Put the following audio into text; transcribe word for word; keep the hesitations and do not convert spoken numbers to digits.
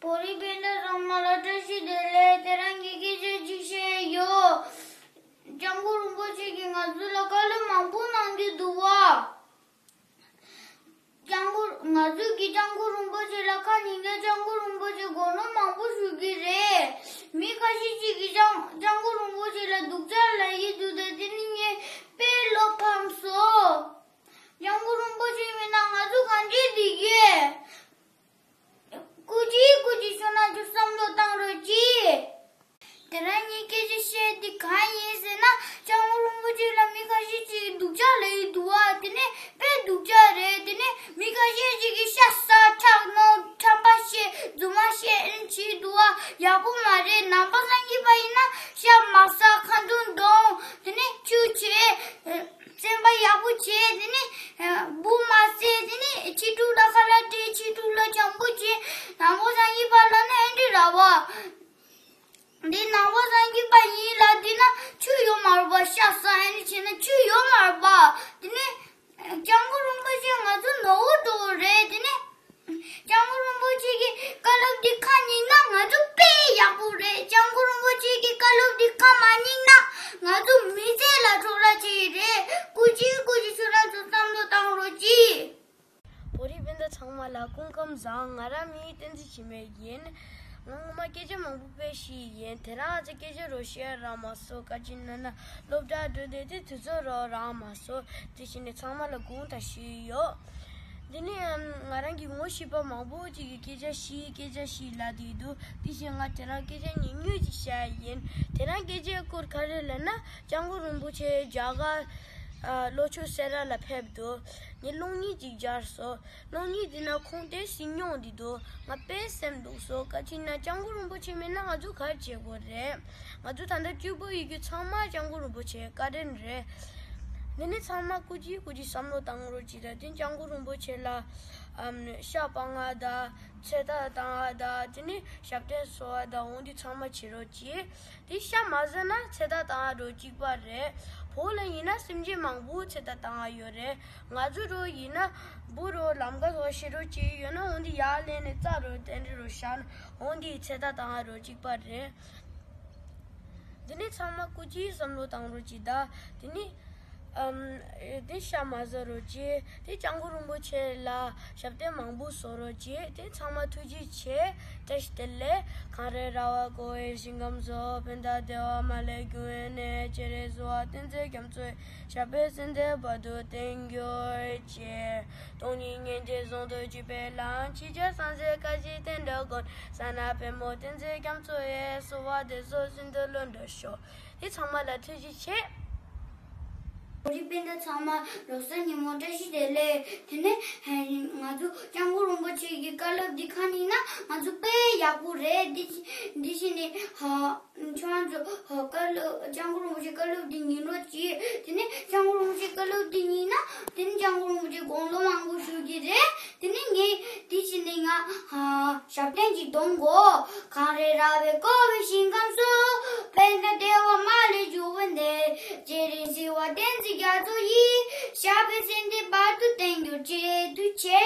བོད་རིགས་སྤུན་ཟླ་ཚང་མ་ལ་བཀྲ་ཤིས་བདེ་ལེགས། དེ་རིང་ངས་སྐད་ཆ་གཅིག་བཤད་ཡོད། སྐྱབས་མགོན་རིན་པོ་ཆེ་གིས་ང་ཚོ་ལ་བཀའ་སློབ་མང་པོ་གནང་གི་འདུག་བ། སྐྱབས་མགོན། ང་ཚོས་ཀྱིས་སྐྱབས་མགོན་རིན་པོ་ཆེ་ལ་ཁ་ཉིན་ནས་སྐྱབས་མགོན་རིན་པོ་ཆེ་དགོངས་སློབ་མང་པོ་ཞུ་གི་རེད། མི་ཁ་ཤས་ཅིག་གིས་སྐྱབས་སྐྱབས་མགོན་རིན་པོ་ཆེ་ལ་སྡུག་ཅག་ལབ་ཀྱི་འདུག་ད་དེ་ནི་ངས་དཔེ་བློ་ཕམ་སོང་། སྐྱབས་མགོན་རིན་པོ་ཆེ་མེད་ན་ང་ཚོ་གང་བྱེད་བསྡད་ཀྱི། སྐུ་མཁྱེན། སྐུ་མཁྱེན་ཁྱོད་རང་ཚོ་བསམ་བློ་བཏང་རོགས་གྱིས། དེ་རིང་ངས་སྐད་ཆ་བཤད་འདི་གང་ཡིན་ཟེར་ན། སྐྱབས་མགོན་རིན་པོ་ཆེ་ལ་མི་ཁ་ཤས་ཅིག་གིས་སྡུག་ཅག་ལབ་ཀྱི་འདུག་བ། དེ་ནས་དཔེ་སྡུག་ཅག་རེད། དེ་ནས་མི་ཁ་ཤས་ཅིག་གིས་ཤ་ཟ། ཁྲག་གནོན། ཁྲམ་པ་བྱེད། རྫུན་མ་བཤད། ཨེ་བྱེད་འདུག་བ། ཡག་པོ་མ་རེད། ནང་པ་སངས་རྒྱས་པ་ཡིན་ན་ཤ་མ་ཟ། ཁ་འདོན་གཏོང་། དེ་ནས་ཆོས་བྱེད། བཙན་པ་ཡག་པོ་བྱེད། དེ་ནས་འབུ་མ་བསད། དེ་ནས་ཕྱི་ཕྲུག་ལ་ཁ་ལག་སྤྲད། ཕྱི་ཕྲུག་ལ་བྱམས་པོ་བྱེད། ནང་པ་སངས་རྒྱས་པ་ལབ་ན་ཨེ་འདྲ་ར་བ། འདི་ནང་པ་སངས་རྒྱས་པ་ཡིན་ལབ་བསྡད་ན་ཆོས་ཡོད་མ་རེད་པ། ཤ་ཟ་ཨེ་འདྲ་བྱས་ན་ཆོས་ཡོད་མ་རེད་པ། དེ་ནས་སྐྱབས་མགོན་རིན་པོ་ཆེ་ང་ཚོ་ནོར་བུ་འདྲ་བོ་རེད། དེ་ནས་སྐྱབས་མགོན་རིན་པོ་ཆེ་གི་བཀའ་སློབ་འདི་ཁ་ཉན་ན་ང་ཚོ་དཔེ་ཡག་པོ་རེད། སྐྱབས་མགོན་རིན་པོ་ཆེ་གི་བཀའ་སློབ་འདི་ཁ་མ་ཉན་ན་ང་ཚོ་མི་ཚེ་ལ་འཕྲོ་བརླག་བྱེད་ཀྱི་རེད། སྐུ་མཁྱེན། སྐུ་མཁྱེན་ཁྱོད་རང་ཚོ་བསམ་བློ་བཏང་རོགས་གྱིས། བོད་རིགས་སྤུན་ཟླ་ཚང་མ་ལ་སྐུ་ཁམས་བཟང་། ང་རང་མིང་བསྟན་འཛིན་འཆི་མེད་ཡིན། ང་ངོ་མ་སྐད་ཆ་མང་པོ་དཔེ་བཤད་ཡིན། དེ་རིང་ཨ་ཙི་སྐད་ཆ་རོ་བཤད་རག་མ་སོང་། བཀའ་དྲིན་གནང་ན་སློབ་གྲྭ་འགྲོ་བསྡད་དུས་དུས་ཚོད་རོ་རག་མ་སོང་། དེ་བཞིན་ནས་ཚང་མ་ལ་དགོངས་དག་ཞུས་ཡོད། འདི་ནི་ང་རང་གི་ངོ་ཤེས་པ་མང་པོ་ཅིག་གིས་སྐད་ཆ་བཤད། སྐད་ཆ་བཤད་ལབ་བསྡད་འདུག་དེ་བཞིན་ང་དེ་རིང་སྐད་ཆ་ཉུང་ཉུང་ཅིག་བཤད་ཡིན། དེ་རིང་སྐད་ཆའི་སྐོར་ག་རེ་ལབ་ན། སྐྱབས་མགོན་རིན་པོ་ཆེ་རྒྱ་གར་ལྷོ་ཕྱོགས་སེ་ར་ལ་ཕེབས་འདུག་ངས་གློག་བརྙན་ཅིག་སྦྱར་སོང་། གློག་བརྙན་དེ་ན་ཁོང་དེ་སྲིད་སྐྱོང་དེ་འདུག་ང་དཔེ་སེམས་སྡུག་སོང་། བཀའ་དྲིན་གནང་། སྐྱབས་མགོན་རིན་པོ་ཆེ་མེད་ན་ང་ཚོ་ག་རེ་བྱེད་དགོས་རེད། ང་ཚོ་ད་ལྟ་སྐྱིད་པོ་ཡོད་རྒྱུ་ཚང་མ་སྐྱབས་མགོན་རིན་པོ་ཆེའི་བཀའ་དྲིན་རེད། འདི་ནི་ཚང་མ་སྐུ་མཁྱེན་སྐུ་མཁྱེན་བསམ་བློ་བཏང་རོགས་གྱིས། ད་དེ་སྐྱབས་མགོན་རིན་པོ་ཆེ་ལ་ཨམ་ཤ་སྤང་བ་དང་ཚེ་ཐར་བཏང་བ་དང་དེ་ནི་ཞབས་བརྟན་གསོལ་བ་དང་འོ་འདི་ཚང་མ་བྱེད་རོགས་གྱིས། དེ་ཤ་མ་ཟོས་ན་ཚེ་ཐར་བཏང་ཡ་རོ་གཅིག་པ་རེད། བོད་ལ་ཡིན་ན་སེམས་ཅན་མང་པོ་ཚེ་ཐར་བཏང་ཡ་ཡོད་རེད། ང་ཚོ་རོ་ཡིན་ན་འབུ་རོ་ལམ་ཁ་ཐོག་ཤི་རོ་གཅིག་ཡོད་ན་འོ་འདི་ཡར་ལེན་ནས་རྩྭ་རོ་དེ་འདྲ་རོ་བཞག་ན་འོ་འདི་ཚེ་ཐར་བཏང་ཡ་རོ་གཅིག་པ་རེད། འདི་ནི་ཚང་མ་སྐུ་མཁྱེན་བསམ་བློ་བཏང་རོགས་གྱིས། ད་དེ་ནི་ཨམ། དེ་ཤ་མ་ཟ་རོགས་གྱིས། དེ་སྐྱབས་མགོན་རིན་པོ་ཆེ་ལ་ཞབས་བརྟན་མང་པོ་གསོལ་རོགས་གྱིས། དེ་ཚང་མ་ཐུགས་རྗེ་ཆེ། བཀྲ་ཤིས་བདེ་ལེགས། གངས་རི་ར་བས་བསྐོར་བའི་ཞིང་ཁམས་སུ། བོད་ཟླ་བདེ་བ་མ་ལུས་རྒྱུ་བའི་གནས། སྤྱན་རས་གཟིགས་དབང་བསྟན་འཛིན་རྒྱ་མཚོ་ཡི། ཞབས་པད་སྲིད་མཐའི་བར་དུ་བརྟན་གྱུར་ཅིག་སྟོང་ཉིད་སྙིང་རྗེ་ཟུང་དུ་འཇུག་པའི་ལམ། ཆོས་རྒྱལ་སྲས་བཅས་བཀའ་བཞིན་དོན་དུ་འགྲུབ། གསང་སྔགས་པད་མོ་བསྟན་འཛིན་རྒྱ་མཚོ་ཡི། གསོལ་བ་འདེབས་སོ་བཞིན་དུ་ལྷུན་གྲུབ་ཤོག་དེ་ཚང་མ་ལ་ཐུགས་རྗེ་ཆེ། བོད་རིགས་སྤུན་ཟླ་ཚང་མ་ལོ་གསར་ཉིན་མོ་བཀྲ་ཤིས་བདེ་ལེགས། དེ་ནས་ང་ཚོ་སྐྱབས་མགོན་རིན་པོ་ཆེ་གི་བཀའ་སློབ་འདི་ཁ་ཉན་ན་ང་ཚོ་དཔེ་ཡག་པོ་རེད། འདི་འདི་བཞིན་ནས་ཧ་ཁྱོད་རང་ཚོ་ཧ་བཀའ་སློབ་སྐྱབས་མགོན་རིན་པོ་ཆེའི་བཀའ་སློབ་འདི་ཉན་རོགས་གྱིས། དེ་ནས་སྐྱབས་མགོན་རིན་པོ་ཆེའི་བཀའ་སློབ་འདི་ཉན་ན་དེ་ནས་སྐྱབས་མགོན་རིན་པོ་ཆེ་དགུང་ལོ་མང་པོ་བཞུགས་ཀྱི་རེད། དེ་ནས་ངས་དེ་བཞིན་ནས་ང་ཧ་ཞབས་བརྟན་ཅིག་གཏོང་གོ་གངས་རི་ར་བས་བསྐོར་བའི་ཞིང་ཁམས་སུ། བོད་ཟླ་བདེ་བ་མ་ལུས་རྒྱུ་བའི་གནས། སྤྱན་རས་གཟིགས་དབང་བསྟན་འཛིན་རྒྱ་མཚོ་ཡི། ཞབས་པད་སྲིད་མཐའི་བར་དུ་བརྟན་གྱུར་ཅིག་ཐུགས་རྗེ་ཆེ།